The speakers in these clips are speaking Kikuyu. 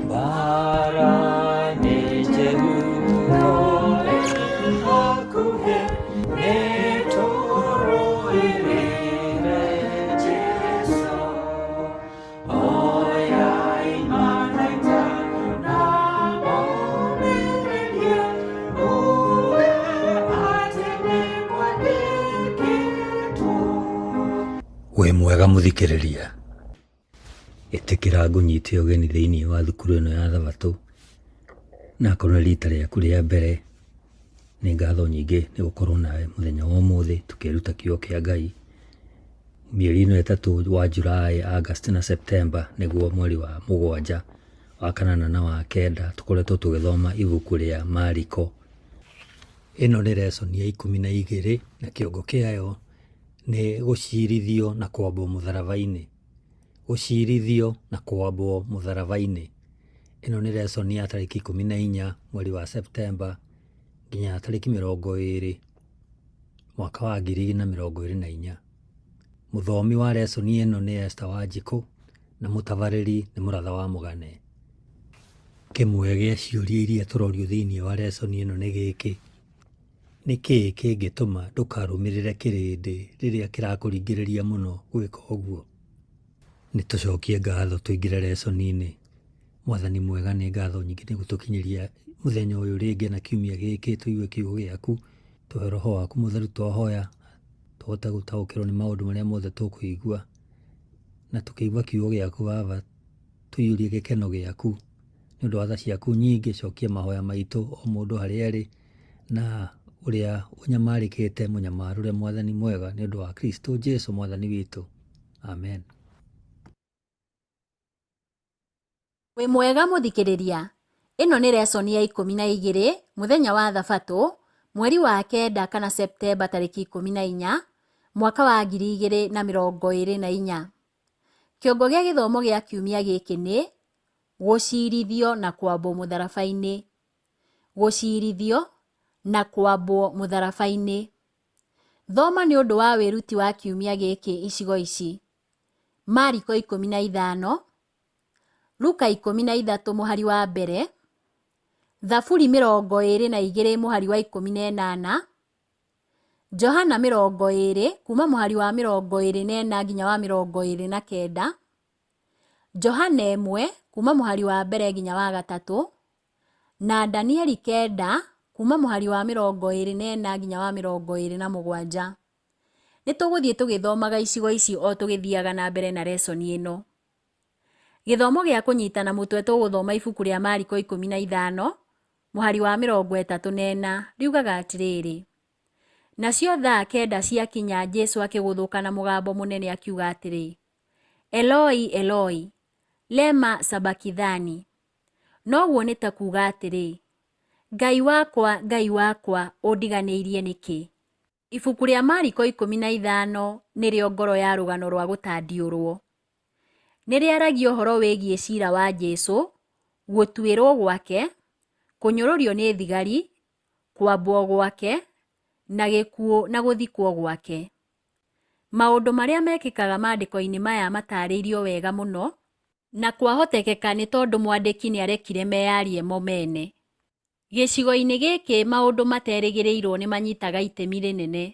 Mbara nĩ njegu no ĩ hakuhĩ, nĩ tũrũĩrĩre Jesũ. Oyai matharaita na mũmĩrĩrie, uge atĩ nĩ kwandĩkĩtwo. Wĩ mwega mũthikĩrĩria. Ĩtĩkĩra ngũnyite ũgeni thĩinĩ wa thukuru ĩno ya Thabatũ, na akorwo nĩ rita rĩaku rĩa mbere, nĩ ngatho nyingĩ nĩ gũkorwo nawe mũthenya wa ũmũthĩ tũkĩĩruta kiugo kĩa Ngai. Mĩeri ĩno ĩtatũ wa July, August na September nĩguo mweri wa mũgwanja, wa kanana na wa kenda tũkoretwo tũgĩthoma ibuku rĩa Mariko. Ĩno nĩ lesson ya 12 na kĩongo kĩayo nĩ gũcirithio na kwambwo mũtharaba-inĩ. Gũcirithio na kwambwo mũtharaba-inĩ. Ĩno nĩ lesson ya tarĩki 14 mweri wa Septemba nginya tarĩki 20 mwaka wa 2024. Mũthomi wa lesson ĩno nĩ Esther Wanjikũ na mũtabarĩri nĩ Mũratha wa Mũgane. Kĩmwe gĩa ciũria iria tũrorio thĩinĩ wa lesson ĩno nĩ gĩkĩ: Nĩ kĩĩ kĩngĩtũma ndũkarũmĩrĩre kĩrĩndĩ rĩrĩa kĩrakũringĩrĩria mũno gwĩka ũguo? Nĩ tũcokie ngatho tũingĩre lesson-inĩ. Mwathani mwega, nĩ ngatho nyingĩ nĩ gũtũkinyĩria mũthenya ũyũ rĩngĩ na kiumia gĩkĩ tũigue kiugo gĩaku. Tũhe roho waku mũtheru twahoya, tũhote gũtaũkĩrwo nĩ maũndũ marĩa mothe tũkũigua. Na tũkĩigua kiugo gĩaku Baba, tũiyũrie gĩkeno gĩaku nĩ ũndũ wa tha ciaku nyingĩ. Cokia mahoya maitũ o mũndũ harĩa arĩ, na ũrĩa ũnyamarĩkĩte mũnyamarũre Mwathani mwega nĩ ũndũ wa Kristo Jesu Mwathani witũ. Amen. Wĩ mwega mũthikĩrĩria? Ĩno nĩ lesson ya 12 mũthenya wa Thabatũ, mweri wa kenda kana Septemba tarĩki 14, mwaka wa 2024. Kĩongo gĩa gĩthomo gĩa kiumia gĩkĩ nĩ, Gũcirithio na kwambwo mũtharaba-inĩ. Gũcirithio na kwambwo mũtharaba-inĩ. Thoma nĩ ũndũ wa wĩruti wa kiumia gĩkĩ icigo ici: Mariko 15, Luka 13 mũhari wa mbere, Thaburi 22 mũhari wa 18, Johana 20 kuma mũhari wa 24 nginya wa 29, Johana 1 kuma mũhari wa mbere nginya wa gatatũ, na Danieli 9 kuma mũhari wa 24 nginya wa 27. Nĩ tũgũthiĩ tũgĩthomaga icigo ici o tũgĩthiaga na mbere na lesson ĩno. Gĩthomo gĩa kũnyitana mũtwe tũgũthoma ibuku rĩa Mariko 15 mũhari wa 34 riugaga atĩrĩrĩ, Nacio thaa kenda ciakinya Jesu akĩgũthũka na mũgambo mũnene akiuga atĩrĩ, Eloi, Eloi, lema sabakithani? Noguo nĩ ta kuuga atĩrĩ, Ngai wakwa, Ngai wakwa, ũndiganĩirie nĩkĩ? Ibuku rĩa Mariko 15 nĩrĩo ngoro ya rũgano rwa gũtandiũrwo. Nĩ rĩaragia ũhoro wĩgiĩ ciira wa Jesu, gũtuĩrwo gwake, kũnyũrũrio nĩ thigari, kwambwo gwake, na gĩkuũ na gũthikwo gwake. Maũndũ marĩa mekĩkaga maandĩko-inĩ maya mataarĩirio wega mũno, na kwahotekeka nĩ tondũ mwandĩki nĩ arekire meyarie mo mene. Gĩcigo-inĩ gĩkĩ maũndũ materĩgĩrĩirũo nĩ manyitaga itemi rĩnene.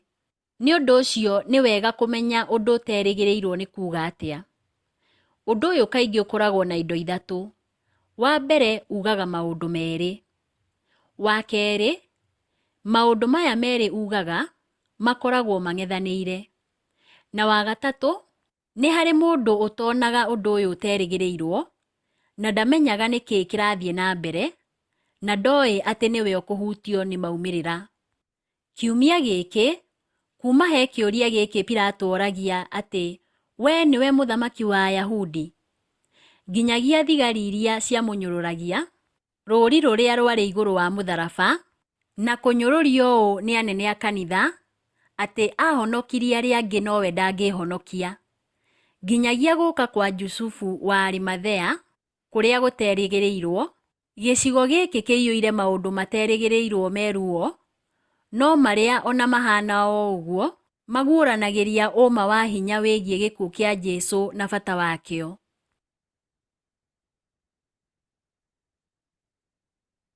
Nĩ ũndũ ũcio nĩ wega kũmenya ũndũ ũterĩgĩrĩirũo nĩ kuuga atĩa. Ũndũ ũyũ kaingĩ ũkoragwo na indo ithatũ. Wa mbere ugaga maũndũ merĩ. Wa kerĩ, maũndũ maya merĩ ugaga makoragwo mang'ethanĩire. Na wa gatatũ, nĩ harĩ mũndũ ũtonaga ũndũ ũyũ ũterĩgĩrĩirũo na ndamenyaga nĩ kĩĩ kĩrathiĩ na mbere na ndoĩ atĩ nĩwe ũkũhutio nĩ maumĩrĩra. Kiumia gĩkĩ, kuuma he kĩũria gĩkĩ Pilato oragia atĩ Wee nĩwe mũthamaki wa Ayahudi? Nginyagia thigari iria ciamũnyũrũragia, rũũri rũrĩa rwarĩ igũrũ wa mũtharaba, na kũnyũrũrio ũũ nĩ anene a kanitha, atĩ ahonokirie arĩa angĩ nowe ndangĩhonokia. Nginyagia gũka kwa Jusufu wa Arimathea kũrĩa gũterĩgĩrĩirwo, Gĩcigo gĩkĩ kĩiyũire maũndũ materĩgĩrĩirũo me ruo, no marĩa o na mahana o ũguo, Maguũranagĩria ũũma wa hinya wĩgiĩ gĩkuũ kĩa Jesu na bata wakĩo.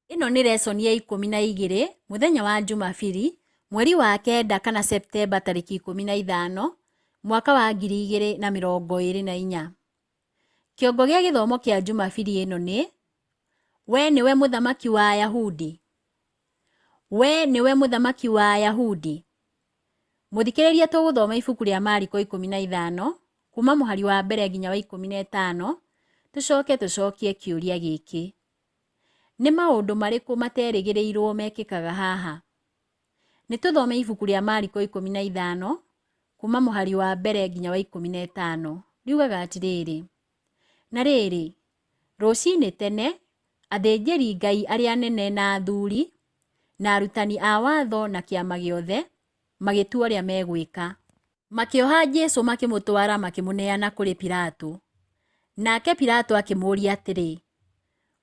Ĩno nĩ lesson ya 12, mũthenya wa Jumabiri, mweri wa kenda kana Septemba tarĩki 15, mwaka wa 2024. Kĩongo gĩa gĩthomo kĩa Jumabiri ĩno nĩ We nĩwe mũthamaki wa Ayahudi? We nĩwe mũthamaki wa Ayahudi? Mũthikĩrĩria tũgũthoma ibuku rĩa Mariko 15 kuma mũhari wa mbere nginya wa 15 tũcoke tũcokie kĩũria gĩkĩ. Nĩ maũndũ marĩkũ materĩgĩrĩirũo mekĩkaga haha? Nĩ tũthome ibuku rĩa Mariko 15 kuma mũhari wa mbere nginya wa 15. Riugaga atĩrĩrĩ, Na rĩrĩ, rũcinĩ tene, athĩnjĩri-Ngai arĩa anene na athuri, na arutani a watho na kĩama gĩothe, magĩtua ũrĩa megwĩka. Makĩoha Jesu makĩmũtwara makĩmũneana kũrĩ Pilato. Nake Pilato akĩmũũria atĩrĩ,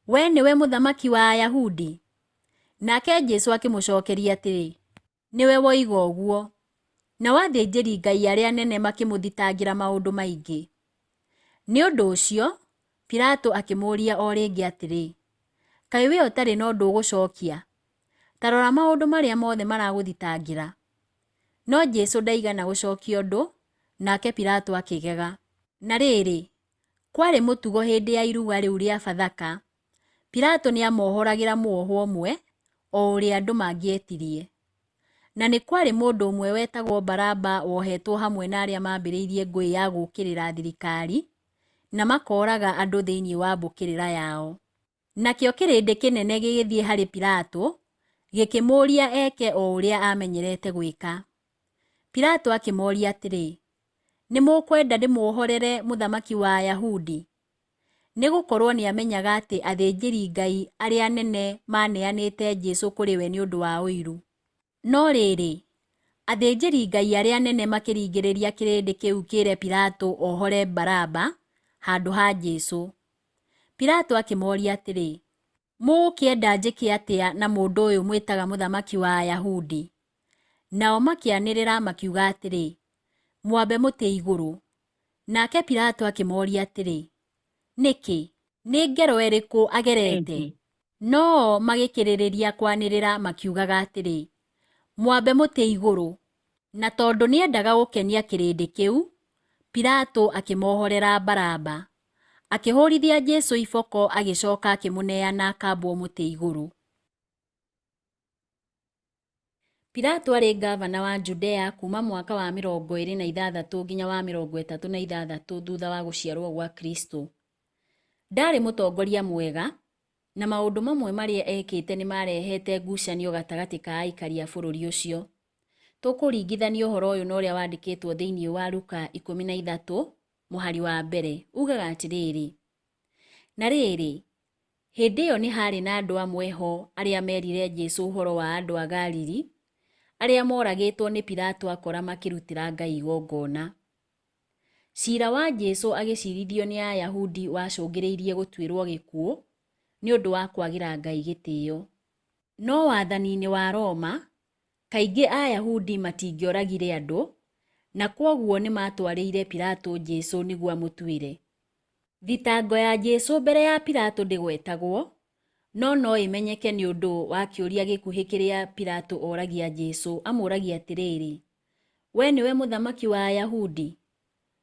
Wee nĩwe mũthamaki wa Ayahudi? Nake Jesu akĩmũcokeria atĩrĩ, Nĩwe woiga ũguo. Nao athĩnjĩri-Ngai arĩa anene makĩmũthitangĩra maũndũ maingĩ. Nĩ ũndũ ũcio, Pilato akĩmũũria o rĩngĩ atĩrĩ, Kaĩ wee ũtarĩ na ũndũ ũgũcokia? Ta rora maũndũ marĩa mothe maragũthitangĩra. No Jesu ndaigana gũcokia ũndũ, nake Pilato akĩgega. Na rĩrĩ, kwarĩ mũtugo hĩndĩ ya iruga rĩu rĩa Bathaka, Pilato nĩamohoragĩra mũohwo ũmwe, o ũrĩa andũ mangĩetirie. Na nĩ kwarĩ mũndũ ũmwe wetagwo Baraba wohetwo hamwe na arĩa maambĩrĩirie ngũĩ ya gũũkĩrĩra thirikari na makooraga andũ thĩinĩ wa mbũkĩrĩra yao. Nakĩo kĩrĩndĩ kĩnene gĩgĩthiĩ harĩ Pilato, gĩkĩmũũria eke o ũrĩa aamenyerete gwĩka. Pilato akĩmoria atĩrĩ, Nĩ mũkwenda ndĩmuohorere mũthamaki wa Ayahudi? Nĩ gũkorũo nĩ aamenyaga atĩ athĩnjĩri-Ngai arĩa anene maaneanĩte Jesu kũrĩ we nĩ ũndũ wa ũiru. No rĩrĩ, athĩnjĩri-Ngai arĩa anene makĩringĩrĩria kĩrĩndĩ kĩu kĩĩre Pilato ohore Baraba handũ ha Jesu. Pilato akĩmoria atĩrĩ, Mũgũkĩenda njĩke atĩa na mũndũ ũyũ mwĩtaga mũthamaki wa Ayahudi? Nao makĩanĩrĩra makiuga atĩrĩ, Mwambe mũtĩ igũrũ. Nake Pilato akĩmoria atĩrĩ, Nĩkĩ? Nĩ ngero ĩrĩkũ agerete? No o magĩkĩrĩrĩria kwanĩrĩra makiugaga atĩrĩ, Mwambe mũtĩ igũrũ. Na tondũ nĩendaga gũkenia kĩrĩndĩ kĩu, Pilato akĩmohorera Baraba. Akĩhũũrithia Jesu iboko agĩcoka akĩmũneana akambwo mũtĩ igũrũ. Pilato aarĩ ngavana wa Judea kuuma mwaka wa 26 nginya wa 36 thutha wa gũciarũo gwa Kristo. Ndaarĩ mũtongoria mwega, na maũndũ mamwe marĩa eekĩte nĩ maarehete ngucanio gatagatĩ ka aikari a bũrũri ũcio. Tũkũringithania ũhoro ũyũ na ũrĩa wandĩkĩtwo thĩinĩ wa Luka 13 mũhari wa mbere. Ugaga atĩrĩrĩ, Na rĩrĩ, hĩndĩ ĩyo nĩ haarĩ na andũ amwe ho arĩa meerire Jesu ũhoro wa andũ a Galili arĩa mooragĩtwo nĩ Pilato akora makĩrutĩra Ngai igongona. Ciira wa Jesu agĩcirithio nĩ Ayahudi wacũngĩrĩirie gũtuĩrũo gĩkuũ nĩ ũndũ wa kwagĩra Ngai gĩtĩo. No wathani-inĩ wa Roma, kaingĩ Ayahudi matingĩoragire andũ, na kwoguo nĩ maatwarĩire Pilato Jesu nĩguo amũtuĩre. Thitango ya Jesu mbere ya Pilato ndĩgwetagwo, no no ĩmenyeke nĩ ũndũ wa kĩũria gĩkuhĩ kĩrĩa Pilato oragia Jesu. Amũragia atĩrĩrĩ, Wee nĩwe mũthamaki wa Ayahudi?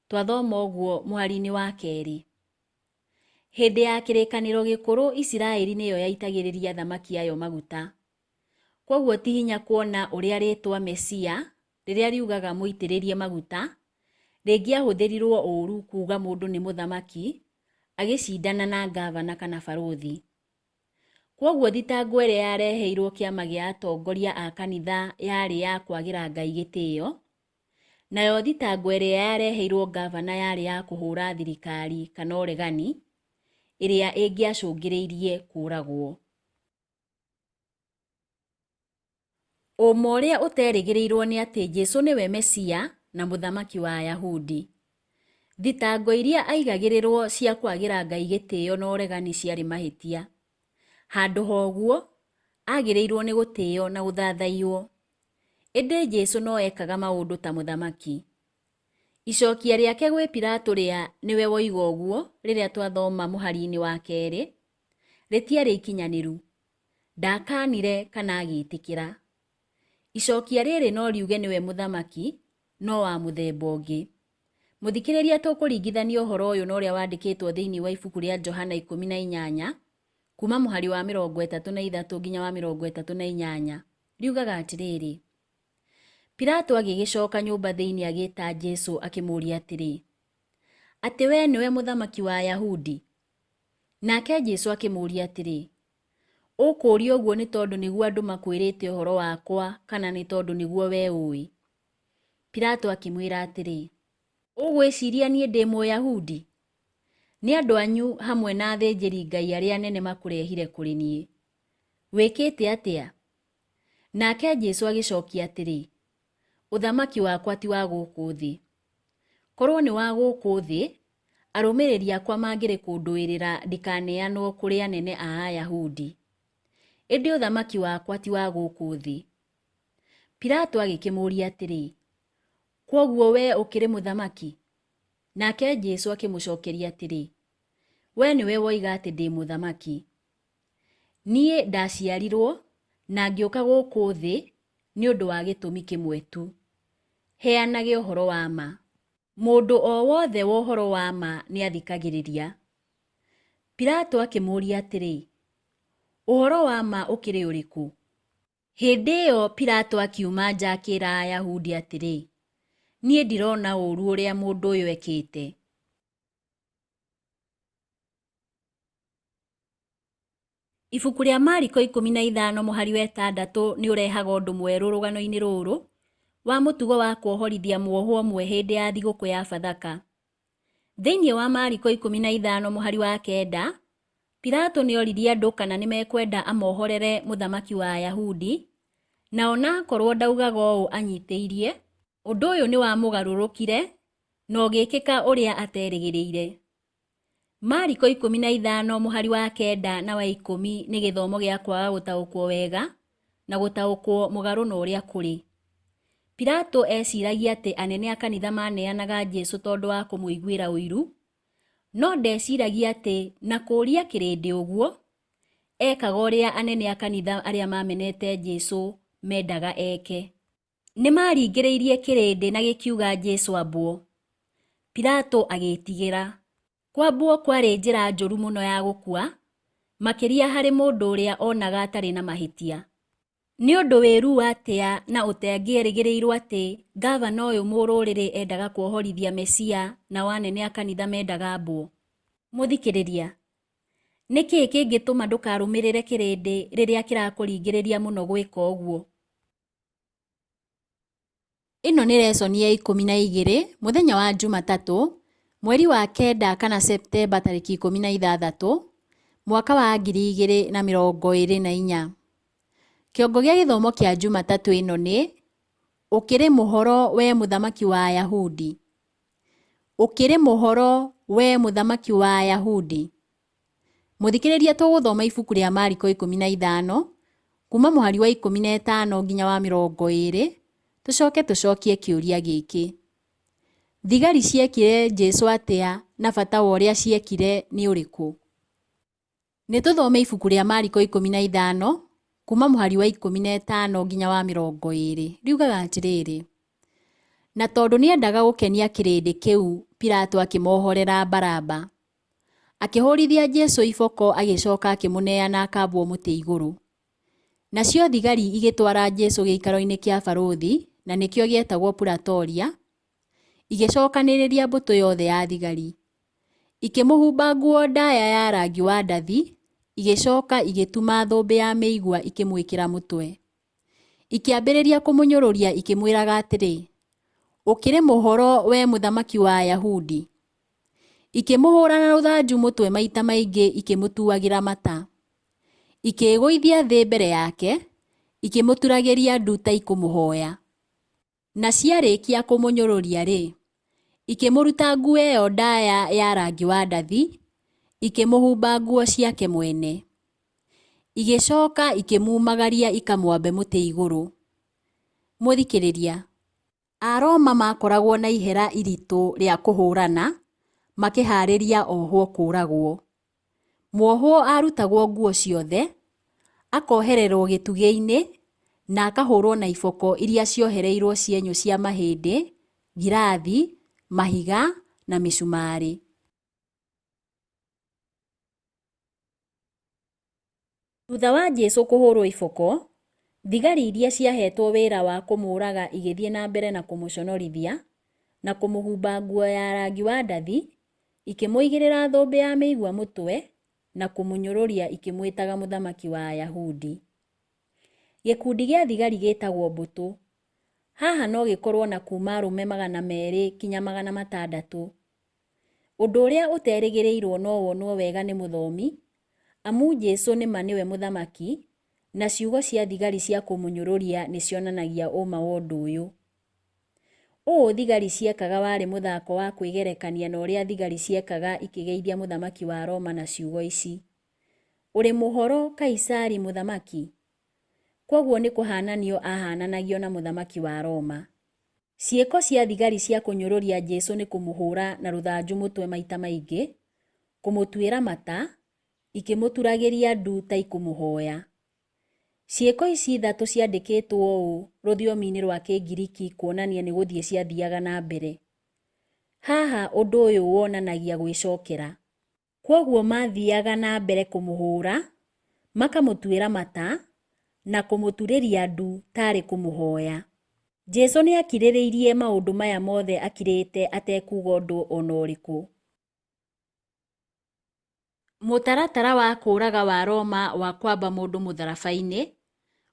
Twathoma ũguo mũhari-inĩ wa kerĩ. Hĩndĩ ya kĩrĩkanĩro gĩkũrũ Isiraeli nĩyo yaitagĩrĩria athamaki ayo maguta. Kwoguo ti hinya kuona ũrĩa rĩĩtwa Mesia, rĩrĩa riugaga mũitĩrĩrie maguta, rĩngĩahũthĩrirũo ũũru kuuga mũndũ nĩ mũthamaki agĩcindana na ngavana kana barũthi. Kwoguo thitango ĩrĩa yareheirũo kĩama gĩa atongoria a kanitha yarĩ ya kwagĩra Ngai gĩtĩo, nayo thitango ĩrĩa yareheirũo ngavana yarĩ ya kũhũũra thirikari kana ũregani, ĩrĩa ĩngĩacũngĩrĩirie kũũragwo. Ũũma ũrĩa ũterĩgĩrĩirũo nĩ atĩ Jesu nĩwe Mesia na Mũthamaki wa Ayahudi. Thitango iria aaigagĩrĩrũo cia kwagĩra Ngai gĩtĩo na ũregani ciarĩ mahĩtia. Handũ ha ũguo, aagĩrĩirũo nĩ gũtĩo na gũthathaiyo. Ĩndĩ Jesu no ekaga maũndũ ta mũthamaki. Icokia rĩake gwĩ Pilato rĩa nĩwe woiga ũguo rĩrĩa twathoma mũhari-inĩ wa kerĩ, rĩtiarĩ ikinyanĩru. Ndakanire kana agĩtĩkĩra. Icokia rĩrĩ no riuge nĩwe mũthamaki, no wa mũthemba ũngĩ. Mũthikĩrĩria tũkũringithania ũhoro ũyũ na ũrĩa wandĩkĩtwo thĩinĩ wa ibuku rĩa Johana 18, kuma mũhari wa 33 nginya wa 38, riugaga atĩrĩrĩ, Pilato agĩgĩcoka nyũmba thĩinĩ agĩta Jesu akĩmũũria atĩrĩ, Atĩ wee nĩwe mũthamaki wa Ayahudi? Nake Jesu akĩmũũria atĩrĩ, Ũkũũria ũguo nĩ tondũ nĩguo andũ makwĩrĩte ũhoro wakwa kana nĩ tondũ nĩguo wee ũĩ? Pilato akĩmwĩra atĩrĩ, Ũgwĩciria niĩ ndĩ Mũyahudi? Nĩ andũ anyu hamwe na athĩnjĩri-Ngai arĩa anene makũrehire kũrĩ niĩ. Wĩkĩte atĩa? Nake Jesu agĩcokia atĩrĩ, Ũthamaki wakwa ti wa gũkũ thĩ. Korwo nĩ wa gũkũ thĩ, arũmĩrĩri akwa mangĩrĩ kũndũĩrĩra ndikaneanwo kũrĩ anene a Ayahudi. Ĩndĩ ũthamaki wakwa ti wa gũkũ thĩ. Pilato agĩkĩmũũria atĩrĩ, Kwoguo wee ũkĩrĩ mũthamaki? Nake Jesu akĩmũcokeria atĩrĩ, Wee nĩwe woiga atĩ ndĩ mũthamaki. Niĩ ndaciarirwo na ngĩũka gũkũ thĩ nĩ ũndũ wa gĩtũmi kĩmwe tu, heanage ũhoro wa ma. Mũndũ o wothe wa ũhoro wa ma nĩathikagĩrĩria. Pilato akĩmũũria atĩrĩ, Ũhoro wa ma ũkĩrĩ ũrĩkũ? Hĩndĩ ĩyo Pilato akiuma nja akĩĩra Ayahudi atĩrĩ, Niĩ ndirona ũũru ũrĩa mũndũ ũyũ ekĩte. Ibuku rĩa Mariko 15 mũhari wa ĩtandatũ nĩ ũrehaga ũndũ mwerũ rũgano-inĩ rũrũ wa mũtugo wa kuohorithia muohwo ũmwe hĩndĩ ya thigũkũ ya Bathaka. Thĩinĩ wa Mariko 15 mũhari wa kenda, Pilato nĩ oririe andũ kana nĩ mekwenda amohorere mũthamaki wa Ayahudi, na onakorwo ndaugaga ũũ anyitĩirie, ũndũ ũyũ nĩ wamũgarũrũkire na ũgĩkĩka ũrĩa aterĩgĩrĩire. Mariko 15 mũhari wa kenda na wa ikũmi nĩ gĩthomo gĩa kwaga gũtaũkwo wega na gũtaũkwo mũgarũ na ũrĩa kũrĩ. Pilato eciragia atĩ anene a kanitha maneanaga Jesu tondũ wa kũmũiguĩra ũiru, no ndeciragia atĩ na kũũria kĩrĩndĩ ũguo, ekaga ũrĩa anene a kanitha arĩa mamenete Jesu mendaga eke. Nĩ maaringĩrĩirie kĩrĩndĩ na gĩkiuga Jesu ambwo. Pilato agĩĩtigĩra. Kwambwo kwarĩ njĩra njũru mũno ya gũkua, makĩria harĩ mũndũ ũrĩa onaga atarĩ na mahĩtia. Nĩ ũndũ wĩ ruo atĩa na ũtangĩerĩgĩrĩirũo atĩ ngavana ũyũ mũrũrĩrĩ endaga kuohorithia Mesia nao anene a kanitha mendaga ambwo. Mũthikĩrĩria, nĩ kĩĩ kĩngĩtũma ndũkarũmĩrĩre kĩrĩndĩ rĩrĩa kĩrakũringĩrĩria mũno gwĩka ũguo? Ĩno nĩ lesson ya 12 mũthenya wa Jumatatũ mweri wa kenda kana Septemba tarĩki 16 mwaka wa 2024. Kĩongo gĩa gĩthomo kĩa Jumatatũ ĩno nĩ Ũkĩrĩ mũhoro we mũthamaki wa Ayahudi? Ũkĩrĩ mũhoro we mũthamaki wa Ayahudi? Mũthikĩrĩria tũgũthoma ibuku rĩa Mariko 15 kuma mũhari wa 15 nginya wa 20, tũcoke tũcokie kĩũria gĩkĩ. Thigari ciekire Jesu atĩa na bata wa ũrĩa ciekire nĩ ũrĩkũ? Nĩ tũthome ibuku rĩa Mariko 15 kuma mũhari wa 15 nginya wa 20. Riugaga atĩrĩrĩ, na tondũ nĩendaga gũkenia kĩrĩndĩ kĩu, Pilato akĩmohorera Baraba. Akĩhũrithia Jesu iboko agĩcoka akĩmũneana akambwo mũtĩ igũrũ. Nacio thigari igĩtwara Jesu gĩikaro-inĩ kĩa barũthi, na nĩkĩo gĩetagwo Puratoria, igĩcokanĩrĩria mbũtũ yothe ya thigari. Ikĩmũhumba nguo ndaya ya rangi wa ndathi, igĩcoka igĩtuma thũmbĩ ya mĩigua ikĩmwĩkĩra mũtwe. Ikĩambĩrĩria kũmũnyũrũria ikĩmwĩraga atĩrĩ, Ũkĩrĩ mũhoro wee mũthamaki wa Ayahudi? Ikĩmũhũũra na rũthanju mũtwe maita maingĩ ikĩmũtuagĩra mata. Ikĩĩgũithia thĩ mbere yake, ikĩmũturagĩria ndu ta ikũmũhoya. Na ciarĩkia kũmũnyũrũria-rĩ, ikĩmũruta nguo ĩyo ndaya ya rangi wa ndathi, ikĩmũhumba nguo ciake mwene. Igĩcoka ikĩmumagaria ikamwambe mũtĩ igũrũ. Mũthikĩrĩria, Aroma makoragwo na ihera iritũ rĩa kũhũrana makĩharĩria ohwo kũragwo. Mwohwo arutagwo nguo ciothe, akohererwo gĩtugĩ-inĩ na akahũrwo na iboko iria ciohereirwo cienyũ cia mahĩndĩ, ngirathi, mahiga na mĩcumarĩ. Thutha wa Jesu kũhũrwo iboko, thigari iria ciahetwo wĩra wa kũmũũraga igĩthiĩ na mbere na kũmũconorithia na kũmũhumba nguo ya rangi wa ndathi, ikĩmũigĩrĩra thũmbĩ ya mĩigua mũtwe na kũmũnyũrũria ikĩmwĩtaga Mũthamaki wa Ayahudi. Gĩkundi gĩa thigari gĩtagwo mbũtũ. Haha no gĩkorwo na kuuma arũme 200 kinya 600. Ũndũ ũrĩa ũterĩgĩrĩirwo no wonwo wega nĩ mũthomi, amu Jesu nĩ ma nĩwe Mũthamaki, na ciugo cia thigari cia kũmũnyũrũria nĩ cionanagia ũma wa ũndũ ũyũ. Ũũ thigari ciekaga warĩ mũthako wa kwĩgerekania na ũrĩa thigari ciekaga ikĩgeithia mũthamaki wa Roma na ciugo ici, Ũrĩ mũhoro Kaisari mũthamaki? Kwoguo nĩ kũhananio ahananagio na mũthamaki wa Roma. Ciĩko cia thigari cia kũnyũrũria Jesu nĩ kũmũhũra na rũthanju mũtwe maita maingĩ, kũmũtuĩra mata, ikĩmũturagĩria ndu ta ikũmũhoya. Ciĩko ici ithatũ ciandĩkĩtwo ũũ rũthiomi-inĩ rwa Kĩngiriki kuonania nĩ gũthiĩ ciathiaga na mbere. Haha ũndũ ũyũ wonanagia gwĩcokera. Kwoguo maathiaga na mbere kũmũhũũra, makamũtuĩra mata, na kũmũturĩria ndu ta arĩ kũmũhoya. Jesu nĩ aakirĩrĩirie maũndũ maya mothe akirĩte atekuuga ũndũ o na ũrĩkũ. Mũtaratara wa kũũraga wa Roma wa kwamba mũndũ mũtharaba-inĩ,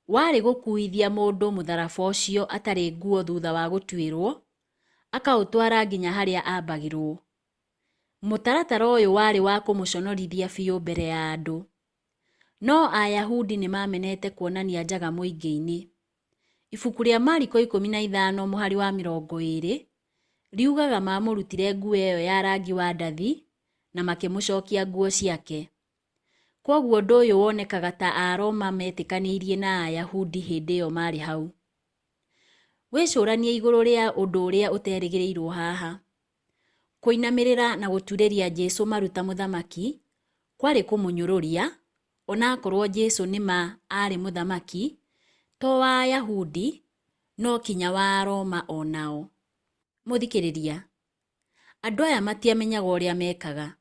warĩ gũkuuithia mũndũ mũtharaba ũcio atarĩ nguo thutha wa gũtuĩrwo, akaũtwara nginya harĩa aambagĩrwo. Mũtaratara ũyũ warĩ wa kũmũconorithia biũ mbere ya andũ. No Ayahudi nĩ maamenete kuonania njaga mũingĩ-inĩ. Ibuku rĩa Mariko 15 mũhari wa 20 riugaga maamũrutire nguo ĩyo ya rangi wa ndathi na makĩmũcokia nguo ciake. Kwoguo ũndũ ũyũ wonekaga ta Aroma meetĩkanĩirie na Ayahudi hĩndĩ ĩyo maarĩ hau. Wĩcũranie igũrũ rĩa ũndũ ũrĩa ũterĩgĩrĩirũo haha. Kũinamĩrĩra na gũturĩria Jesu maru ta mũthamaki kwarĩ kũmũnyũrũria, onakorũo Jesu nĩ ma aarĩ mũthamaki, to wa Ayahudi, no kinya wa Aroma o nao. Mũthikĩrĩria, andũ aya matiamenyaga ũrĩa mekaga.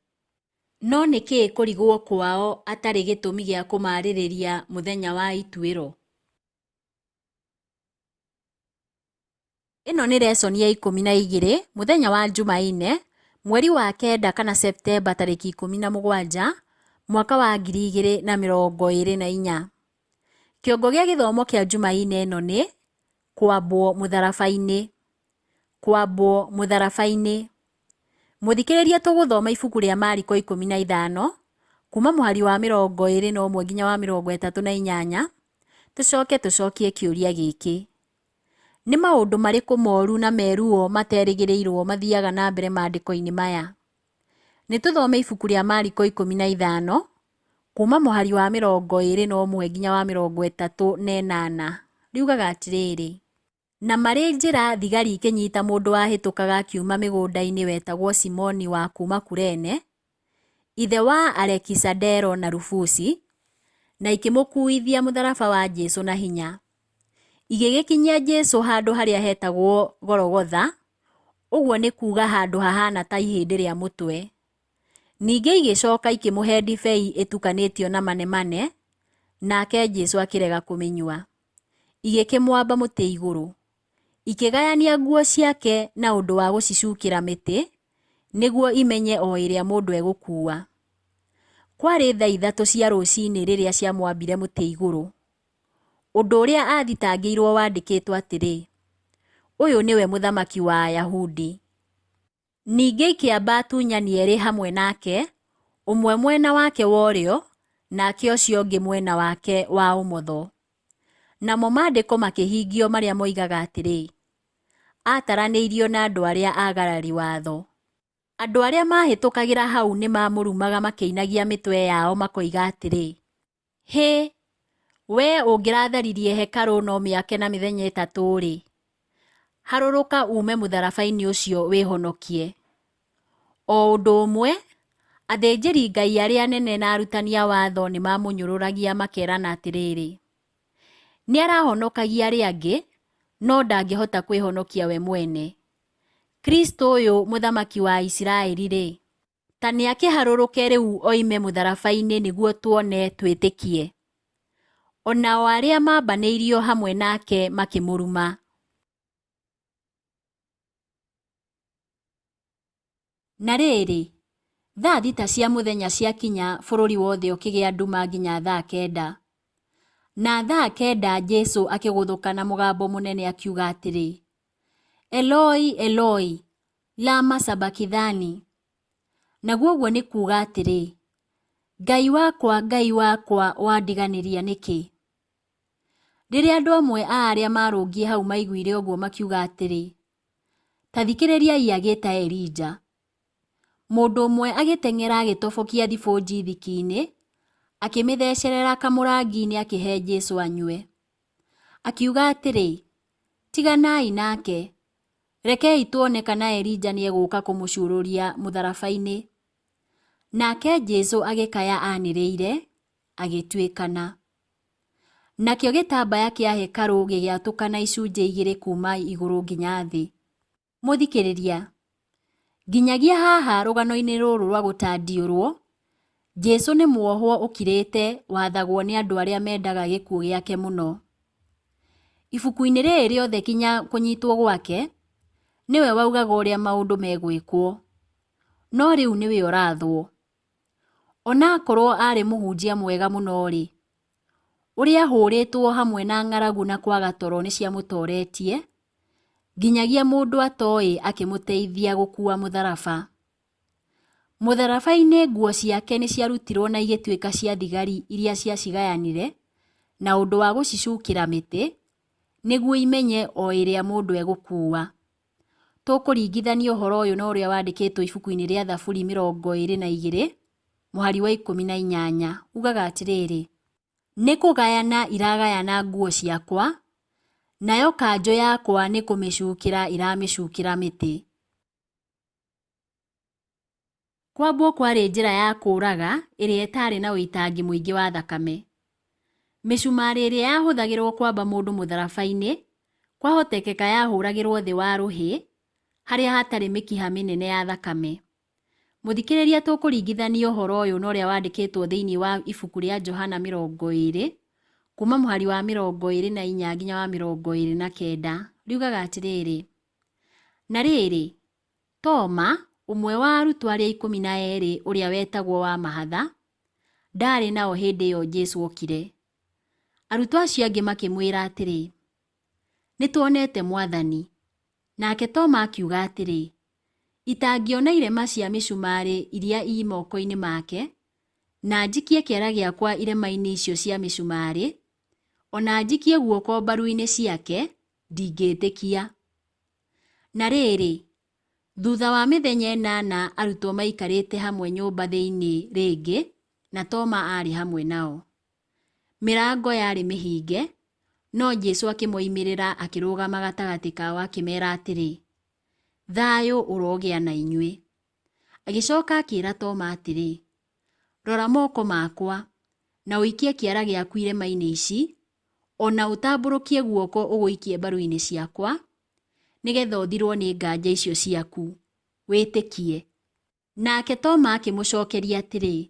No nĩ kĩĩ kũrigwo kwao atarĩ gĩtũmi gĩa kũmaarĩrĩria mũthenya wa ituĩro? Ĩno nĩ lesson ya 12 mũthenya wa Jumaine mweri wa kenda kana Septemba tarĩki 17 mwaka wa 2024. Kĩongo gĩa gĩthomo kĩa Jumaine ĩno nĩ kwambwo mũtharaba-inĩ. Kwambwo mũtharaba-inĩ. Mũthikĩrĩria tũgũthoma ibuku rĩa Mariko 15 kuma mũhari wa 21 nginya wa 38 tũcoke tũcokie kĩũria gĩkĩ. Nĩ maũndũ marĩkũ moru na me ruo materĩgĩrĩirũo mathiaga na mbere maandĩko-inĩ maya? Nĩ tũthome ibuku rĩa Mariko 15, kuuma mũhari wa 21 nginya wa 38. Riugaga atĩrĩrĩ, Na marĩ njĩra thigari ikĩnyita mũndũ wahĩtũkaga akiuma mĩgũnda-inĩ wetagwo Simoni wa kuuma Kurene, ithe wa Alekisandero na Rufusi, na ikĩmũkuuithia mũtharaba wa Jesu na hinya. Igĩgĩkinyia Jesu handũ harĩa hetagwo Gologotha, ũguo nĩ kuuga handũ hahaana ta ihĩndĩ rĩa mũtwe. Ningĩ igĩcoka ikĩmũhe ndibei ĩtukanĩtio na manemane, nake Jesu akĩrega kũmĩnyua. Igĩkĩmwamba mũtĩ igũrũ. Ikĩgayania nguo ciake na ũndũ wa gũcicukĩra mĩtĩ, nĩguo imenye o ĩrĩa mũndũ egũkuua. Kwarĩ thaa 3 cia rũcinĩ rĩrĩa ciamwambire mũtĩ igũrũ. Ũndũ ũrĩa aathitangĩirũo wandĩkĩtwo atĩrĩ, Ũyũ nĩwe Mũthamaki wa Ayahudi. Ningĩ ikĩamba atunyani erĩ hamwe nake, ũmwe mwena wake wa ũrĩo, nake ũcio ũngĩ mwena wake wa ũmotho. Namo maandĩko makĩhingio marĩa moigaga atĩrĩ, Aataranĩirio na andũ arĩa aagarari watho. Andũ arĩa maahĩtũkagĩra hau nĩ maamũrumaga makĩinagia mĩtwe yao makoiga atĩrĩ, Hĩ! Wee ũngĩratharirie hekarũ na ũmĩake na mĩthenya ĩtatũ-rĩ, harũrũka uume mũtharaba-inĩ ũcio wĩhonokie. O ũndũ ũmwe, athĩnjĩri-Ngai arĩa anene na arutani a watho nĩ maamũnyũrũragia makerana atĩrĩrĩ, Nĩ arahonokagia arĩa angĩ, no ndangĩhota kwĩhonokia we mwene. Kristo ũyũ Mũthamaki wa Isiraeli-rĩ, ta nĩ akĩharũrũke rĩu oime mũtharaba-inĩ nĩguo tuone twĩtĩkie. O nao arĩa maambanĩirio hamwe nake makĩmũruma. Na rĩrĩ, thaa thita cia mũthenya ciakinya bũrũri wothe ũkĩgĩa nduma nginya thaa kenda. Na thaa kenda Jesu akĩgũthũka na mũgambo mũnene akiuga atĩrĩ, Eloi, Eloi, lama sabakithani? Naguo ũguo nĩ kuuga atĩrĩ, Ngai wakwa, Ngai wakwa, wandiganĩria nĩkĩ? Rĩrĩa andũ amwe a arĩa maarũngiĩ hau maiguire ũguo makiuga atĩrĩ, Ta thikĩrĩriai agĩĩta Elija. Mũndũ ũmwe agĩteng'era agĩtobokia thibũnji thiki-inĩ, akĩmĩthecerera kamũrangi-inĩ akĩhe Jesu anyue. Akiuga atĩrĩ, Tiganai nake, rekei tuone kana Elija nĩegũũka kũmũcuurũria mũtharaba-inĩ. Nake Jesu agĩkaya anĩrĩire, agĩtuĩkana. Nakĩo gĩtambaya kĩa hekarũ gĩgĩatũkana icunjĩ igĩrĩ kuuma igũrũ nginya thĩ. Mũthikĩrĩria, nginyagia haha rũgano-inĩ rũrũ rwa gũtandiũrwo, Jesu nĩ muohwo ũkirĩte wathagwo nĩ andũ arĩa mendaga gĩkuũ gĩake mũno. Ibuku-inĩ rĩrĩ rĩothe kinya kũnyitwo gwake, nĩwe waugaga ũrĩa maũndũ megwĩkwo. No rĩu nĩwe ũrathwo. Onakorwo aarĩ mũhunjia mwega mũno-rĩ, ũrĩa ahũrĩtwo hamwe na ng'aragu na kwaga toro nĩ ciamũtoretie, nginyagia mũndũ atoĩ akĩmũteithia gũkua mũtharaba. Mũtharaba-inĩ nguo ciake nĩ ciarutirwo na igĩtuĩka cia thigari iria ciacigayanire na ũndũ wa gũcicukĩra mĩtĩ nĩguo imenye o ĩrĩa mũndũ egũkua. Tũkũringithania ũhoro ũyũ na ũrĩa wandĩkĩtwo ibuku-inĩ rĩa Thaburi 22 mũhari wa 18. Ugaga atĩrĩrĩ, Nĩ kũgayana iragayana nguo ciakwa, nayo kanjũ yakwa nĩ kũmĩcukĩra iramĩcukĩra mĩtĩ. Kwambwo kwarĩ njĩra ya kũũraga ĩrĩa ĩtaarĩ na ũitangi mũingĩ wa thakame. Mĩcumarĩ ĩrĩa yahũthagĩrũo kwamba mũndũ mũtharaba-inĩ kwahotekeka yahũragĩrũo thĩ wa rũhĩ, harĩa hatarĩ mĩkiha mĩnene ya thakame. Mũthikĩrĩria tũkũringithania ũhoro ũyũ na ũrĩa wandĩkĩtwo thĩinĩ wa ibuku rĩa Johana 20, kuuma mũhari wa 24 nginya wa 29. Riugaga atĩrĩrĩ, Na rĩrĩ, Toma, ũmwe wa arutwo arĩa 12 ũrĩa wetagwo Wa-mahatha, ndaarĩ nao hĩndĩ ĩyo Jesu okire. Arutwo acio angĩ makĩmwĩra atĩrĩ, Nĩ tuonete Mwathani. Nake Toma akiuga atĩrĩ, Itangĩona irema cia mĩcumarĩ iria ii moko-inĩ make, na njikie kĩara gĩakwa irema-inĩ icio cia mĩcumarĩ, o na njikie guoko mbaru-inĩ ciake, ndingĩĩtĩkia. Na rĩrĩ, thutha wa mĩthenya ĩnana arutwo maikarĩte hamwe nyũmba thĩinĩ rĩngĩ, na Toma aarĩ hamwe nao. Mĩrango yarĩ mĩhinge, no Jesu akĩmoimĩrĩra akĩrũgama gatagatĩ kao akĩmeera atĩrĩ, Thayũ ũrogĩa na inyuĩ. Agĩcoka akĩra Toma atĩrĩ, Rora moko makwa, na ũikie kĩara gĩaku irema-inĩ ici, o na ũtambũrũkie guoko ũgũikie mbaru-inĩ ciakwa, nĩgetha ũthirwo nĩ nganja icio ciaku, wĩtĩkie. Nake Toma akĩmũcokeria atĩrĩ,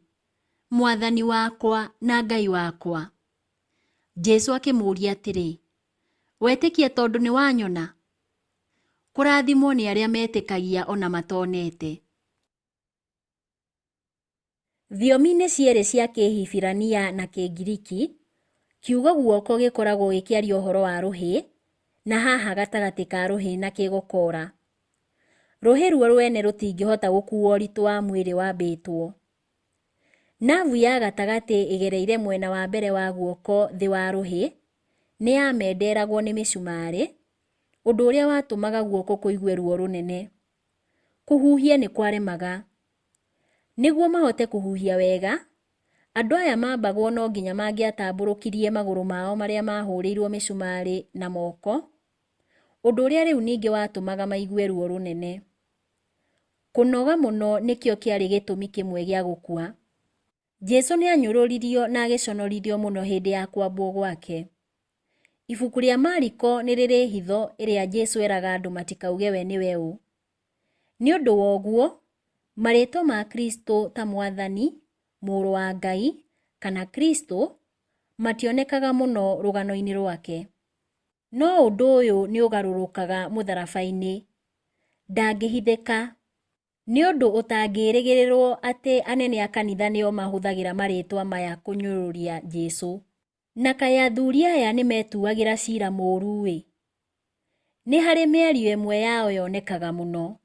Mwathani wakwa na Ngai wakwa! Jesu akĩmũũria atĩrĩ, Wetĩkia tondũ nĩ wanyona? Kũrathimwo nĩ arĩa metĩkagia o na matonete. Thiomi-inĩ cierĩ cia Kĩhibirania na Kĩngiriki, kiugo guoko gĩkoragwo gĩkĩaria ũhoro wa rũhĩ, na haha gatagatĩ ka rũhĩ na kĩgokora. Rũhĩ ruo rwene rũtingĩhota gũkuua ũritũ wa mwĩrĩ wambĩtwo. Navu ya gatagatĩ ĩgereire mwena wa mbere wa guoko thĩ wa rũhĩ, nĩ yamenderagwo nĩ mĩcumarĩ, ũndũ ũrĩa watũmaga guoko kũigue ruo rũnene. Kũhuhia nĩ kwaremaga. Nĩguo mahote kũhuhia wega, Andũ aya maambagwo no nginya mangĩatambũrũkirie magũrũ mao marĩa maahũrĩirwo mĩcumarĩ na moko, ũndũ ũrĩa rĩu ningĩ watũmaga maigue ruo rũnene. Kũnoga mũno nĩkĩo kĩarĩ gĩtũmi kĩmwe gĩa gũkua. Jesu nĩ aanyũrũririo na agĩconorithio mũno hĩndĩ ya kwambwo gwake. Ibuku rĩa Mariko nĩ rĩrĩ hitho ĩrĩa Jesu eraga andũ matikauge we nĩwe ũ. Nĩ ũndũ wa ũguo, marĩĩtwa ma Kristo ta Mwathani, Mũrũ wa Ngai, kana Kristo mationekaga mũno rũgano-inĩ rwake. No ũndũ ũyũ nĩ ũgarũrũkaga mũtharaba-inĩ. Ndangĩhithĩka. Nĩ ũndũ ũtangĩrĩgĩrĩrũo atĩ anene a kanitha nĩo mahũthagĩra marĩĩtwa maya kũnyũrũria Jesu. Na kaĩ athuri aya nĩ metuagĩra cira mũũru-ĩ! Nĩ harĩ mĩario ĩmwe yao yonekaga mũno.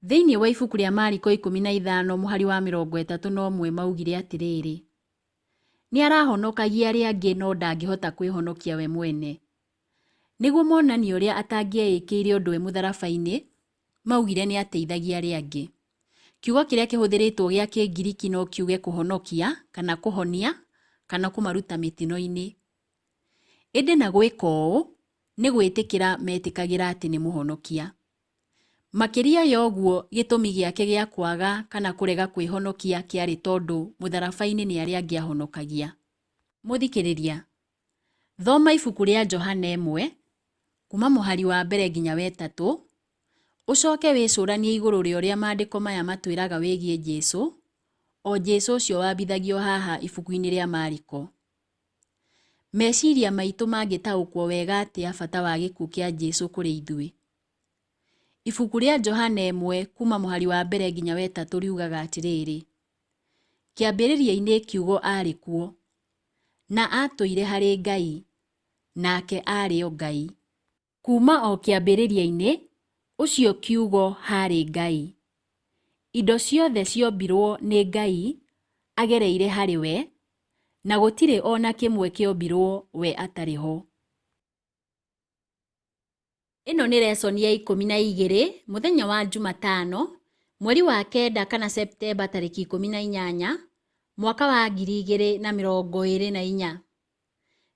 Thĩinĩ wa ibuku rĩa Mariko 15 mũhari wa 31 maugire atĩrĩrĩ, Nĩ arahonokagia arĩa angĩ no ndangĩhota kwĩhonokia we mwene. Nĩguo monanie ũrĩa atangĩeĩkĩire ũndũ e mũtharaba-inĩ, maugire nĩ ateithagia arĩa angĩ. Kiugo kĩrĩa kĩhũthĩrĩtwo gĩa Kĩngiriki no kiuge kũhonokia kana kũhonia kana kũmaruta mĩtino-inĩ. Ĩndĩ na gwĩka ũũ, nĩ gwĩtĩkĩra metĩkagĩra atĩ nĩ mũhonokia. Makĩria ya ũguo gĩtũmi gĩake gĩa kwaga kana kũrega kwĩhonokia kĩarĩ tondũ mũtharaba-inĩ nĩ arĩa angĩ ahonokagia. Mũthikĩrĩria, thoma ibuku rĩa Johana 1, kuma mũhari wa mbere nginya wetatũ, ũcoke wĩcũranie igũrũ rĩa ũrĩa maandĩko maya matwĩraga wĩgiĩ Jesu, o Jesu ũcio wambithagio haha ibuku-inĩ rĩa Mariko. Meciria maitũ mangĩtaũkwo wega atĩa bata wa gĩkuũ kĩa Jesu kũrĩ ithuĩ? Ibuku rĩa Johana 1 kuma mũhari wa mbere nginya wetatũ riugaga atĩrĩrĩ, Kĩambĩrĩria-inĩ kiugo aarĩ kuo, na aatũire harĩ Ngai, nake aarĩ o Ngai. Kuuma o kĩambĩrĩria-inĩ, ũcio Kiugo haarĩ Ngai. Indo ciothe ciombirũo nĩ Ngai agereire harĩ we, na gũtirĩ o na kĩmwe kĩombirũo we atarĩ ho. Ĩno nĩ lesson ya 12 mũthenya wa Jumatano, mweri wa kenda kana Septemba tarĩki 18, mwaka wa 2024.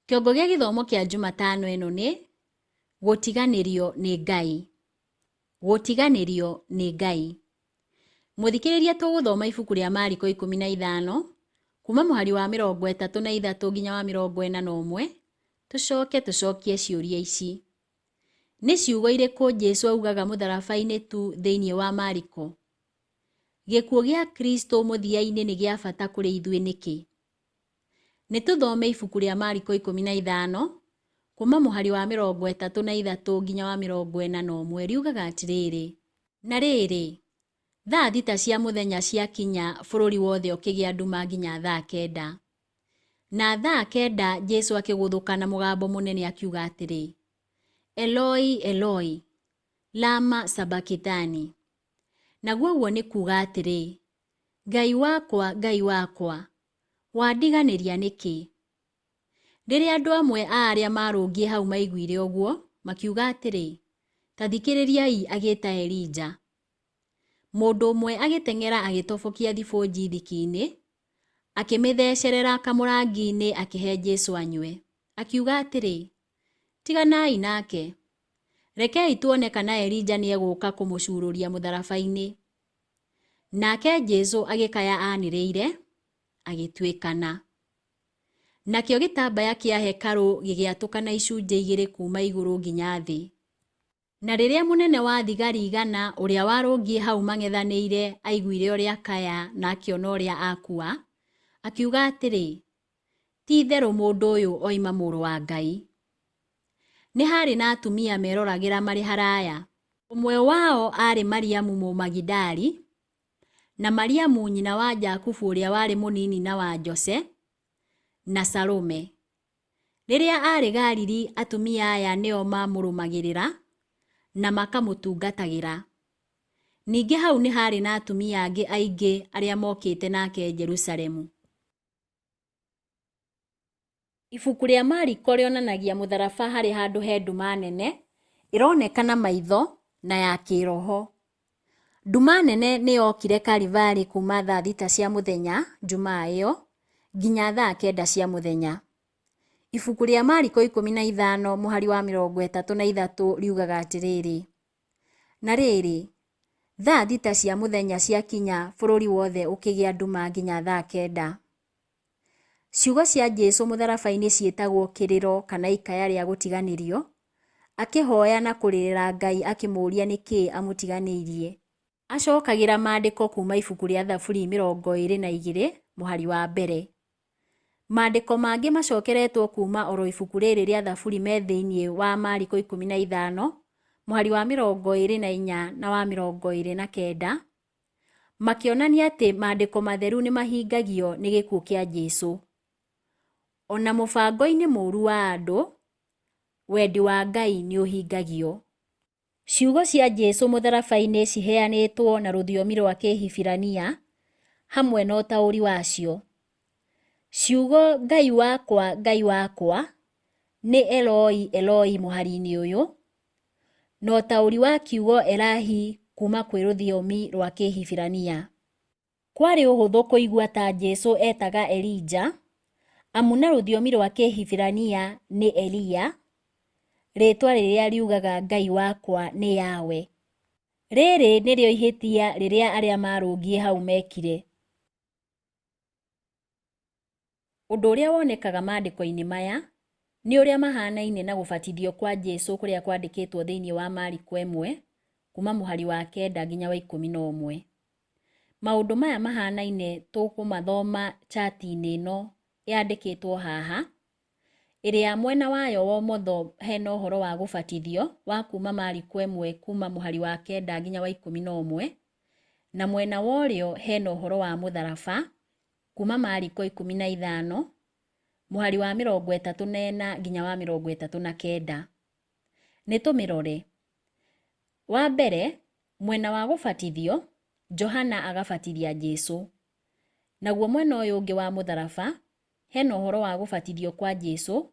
Kĩongo gĩa gĩthomo kĩa Jumatano ĩno nĩ Gũtiganĩrio nĩ Ngai. Gũtiganĩrio nĩ Ngai. Mũthikĩrĩria tũgũthoma ibuku rĩa Mariko 15 kuma mũhari wa 33 nginya wa 41, tũcoke tũcokie ciũria ici. Nĩ ciugo irĩkũ Jesu augaga mũtharaba-inĩ tu thĩinĩ wa Mariko? Gĩkuũ gĩa Kristo mũthia-inĩ nĩ gĩa bata kũrĩ ithuĩ nĩkĩ? Nĩ tũthome ibuku rĩa Mariko 15 kuma mũhari wa 33 nginya wa 41 riugaga atĩrĩrĩ, Na rĩrĩ, thaa thita cia mũthenya ciakinya bũrũri wothe ũkĩgĩa nduma nginya thaa kenda. Na thaa kenda Jesu akĩgũthũka na mũgambo mũnene akiuga atĩrĩ, Eloi, Eloi, lama sabakithani? Naguo ũguo nĩ kuuga atĩrĩ, Ngai wakwa, Ngai wakwa, wandiganĩria nĩkĩ? Rĩrĩa andũ amwe a arĩa maarũngiĩ hau maiguire ũguo, makiuga atĩrĩ, Ta thikĩrĩriai agĩĩta Elija. Mũndũ ũmwe agĩteng'era agĩtobokia thibũnji thiki-inĩ, akĩmĩthecerera kamũrangi-inĩ akĩhe Jesu anyue. Akiuga atĩrĩ, Tiganai nake. Rekei tuone kana Elija nĩegũũka kũmũcuurũria mũtharaba-inĩ. Nake Jesu agĩkaya anĩrĩire, agĩtuĩkana. Nakĩo gĩtambaya kĩa hekarũ gĩgĩatũkana icunjĩ igĩrĩ kuuma igũrũ nginya thĩ. Na rĩrĩa mũnene wa thigari igana ũrĩa warũngiĩ hau mang'ethanĩire aiguire ũrĩa akaya na akĩona ũrĩa akua, akiuga atĩrĩ, Ti-itherũ mũndũ ũyũ oima Mũrũ wa Ngai. Nĩ haarĩ na atumia meroragĩra marĩ haraya. Ũmwe wao aarĩ Mariamu Mũmagidali, na Mariamu nyina wa Jakubu ũrĩa warĩ mũnini na wa Jose, na Salome. Rĩrĩa aarĩ Galili atumia aya nĩo maamũrũmagĩrĩra na makamũtungatagĩra. Ningĩ hau nĩ haarĩ na atumia angĩ aingĩ arĩa mookĩte nake Jerusalemu. Ibuku rĩa Mariko rĩonanagia mũtharaba harĩ handũ he nduma nene, ĩroneka na maitho na ya kĩroho. Nduma nene nĩ yokire Kalivarĩ kuuma thaa 6 cia mũthenya Njumaa ĩyo nginya thaa 9 cia mũthenya. Ibuku rĩa Mariko 15 mũhari wa 33 riugaga atĩrĩrĩ, Na rĩrĩ, thaa 6 cia mũthenya ciakinya bũrũri wothe ũkĩgĩa nduma nginya thaa 9. Ciugo cia Jesu mũtharaba-inĩ ciĩtagwo kĩrĩro kana ikaya rĩa gũtiganĩrio, akĩhoya na kũrĩrĩra Ngai akĩmũũria nĩkĩĩ amũtiganĩirie. Acokagĩra maandĩko kuuma ibuku rĩa Thaburi 22 mũhari wa mbere. Maandĩko mangĩ macokeretwo kuuma oro ibuku rĩrĩ rĩa Thaburi me thĩinĩ wa Mariko 15 mũhari wa 24 na wa 29, makĩonania atĩ maandĩko matheru nĩ mahingagio nĩ gĩkuũ kĩa Jesu. O na mũbango-inĩ mũũru wa andũ, wendi wa Ngai nĩ ũhingagio. Ciugo cia Jesu mũtharaba-inĩ ciheanĩtwo na rũthiomi rwa Kĩhibirania hamwe na ũtaũri wacio. Ciugo Ngai wakwa, Ngai wakwa nĩ Eloi, Eloi mũhari-inĩ ũyũ, na ũtaũri wa kiugo Elahi kuuma kwĩ rũthiomi rwa Kĩhibirania. Kwarĩ ũhũthũ kũigua ta Jesu etaga Elija, amu na rũthiomi rwa Kĩhibirania nĩ Eliya, rĩĩtwa rĩrĩa riugaga Ngai wakwa nĩ Yahweh. Rĩrĩ nĩrĩo ihĩtia rĩrĩa arĩa maarũngiĩ hau meekire. Ũndũ ũrĩa wonekaga maandĩko-inĩ maya nĩ ũrĩa mahanaine na gũbatithio kwa Jesu kũrĩa kwandĩkĩtwo thĩinĩ wa Mariko 1, kuuma mũhari wa 9 nginya wa 11. Maũndũ maya mahanaine tũkũmathoma chati-inĩ ĩno yandĩkĩtwo haha, ĩrĩa mwena wayo wa ũmotho hena ũhoro wa gũbatithio wa kuuma Mariko 1 kuuma mũhari wa 9 nginya wa 11, na mwena wa ũrĩo hena ũhoro wa mũtharaba kuuma Mariko 15 mũhari wa 34 nginya wa 39. Nĩ tũmĩrore. Wa mbere, mwena wa gũbatithio, Johana agabatithia Jesu. Naguo mwena ũyũ ũngĩ wa mũtharaba, hena ũhoro wa gũbatithio kwa Jesu,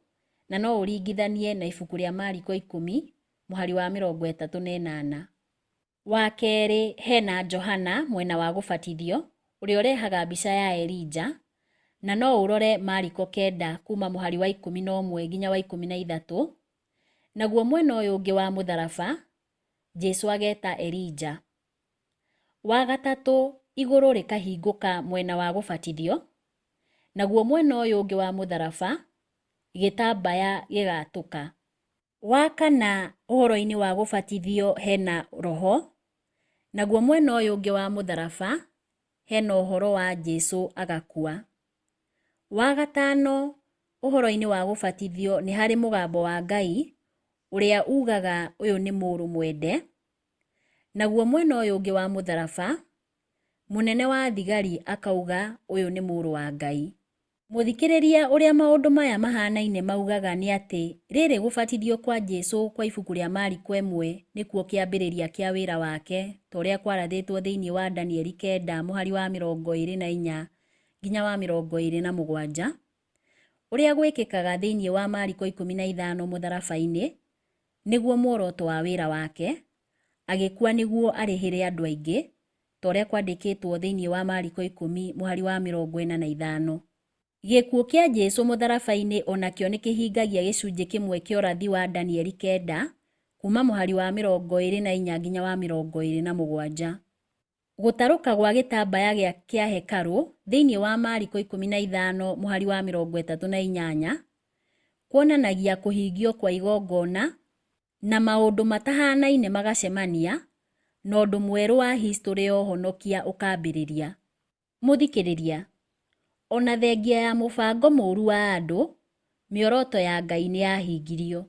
na no ũringithanie na ibuku rĩa Mariko 10 mũhari wa 38. Wa kerĩ, hena Johana mwena wa gũbatithio, ũrĩa ũrehaga mbica ya Elija, na no ũrore Mariko 9 kuuma mũhari wa 11 nginya wa 13. Naguo mwena ũyũ ũngĩ wa mũtharaba, Jesu ageta Elija. Wa gatatũ, igũrũ rĩkahingũka mwena wa gũbatithio, naguo mwena ũyũ ũngĩ wa mũtharaba, gĩtambaya gĩgatũka. Wa kana, ũhoro-inĩ wa gũbatithio hena roho, naguo mwena ũyũ ũngĩ wa mũtharaba, hena ũhoro wa Jesu agakua. Wa gatano, ũhoro-inĩ wa gũbatithio nĩ harĩ mũgambo wa Ngai, ũrĩa ugaga ũyũ nĩ mũrũ mwende. Naguo mwena ũyũ ũngĩ wa mũtharaba, mũnene wa thigari akauga ũyũ nĩ mũrũ wa Ngai. Mũthikĩrĩria ũrĩa maũndũ maya mahanaine maugaga nĩ atĩ rĩrĩ gũbatithio kwa Jesu kwa ibuku rĩa Mariko 1 nĩkuo kĩambĩrĩria kĩa wĩra wake ta ũrĩa kwarathĩtwo thĩinĩ wa Danieli 9 mũhari wa 24 nginya wa 27, ũrĩa gwĩkĩkaga thĩinĩ wa Mariko 15 mũtharaba-inĩ nĩguo muoroto wa wĩra wake, agĩkua nĩguo arĩhĩre andũ aingĩ ta ũrĩa kwandĩkĩtwo thĩinĩ wa Mariko 10 mũhari wa 45. Gĩkuũ kĩa Jesu mũtharaba-inĩ o nakĩo nĩ kĩhingagia gĩcunjĩ kĩmwe kĩa ũrathi wa Danieli 9 kuuma mũhari wa 24 nginya wa 27. Gũtarũka gwa gĩtambaya kĩa hekarũ thĩinĩ wa Mariko 15 mũhari wa 38 kuonanagia kũhingio kwa igongona na maũndũ matahanaine magacemania na ũndũ mwerũ wa historĩ ya ũhonokia ũkambĩrĩria. Mũthikĩrĩria, o na thengia ya mũbango mũũru wa andũ, mĩoroto ya Ngai nĩ yahingirio.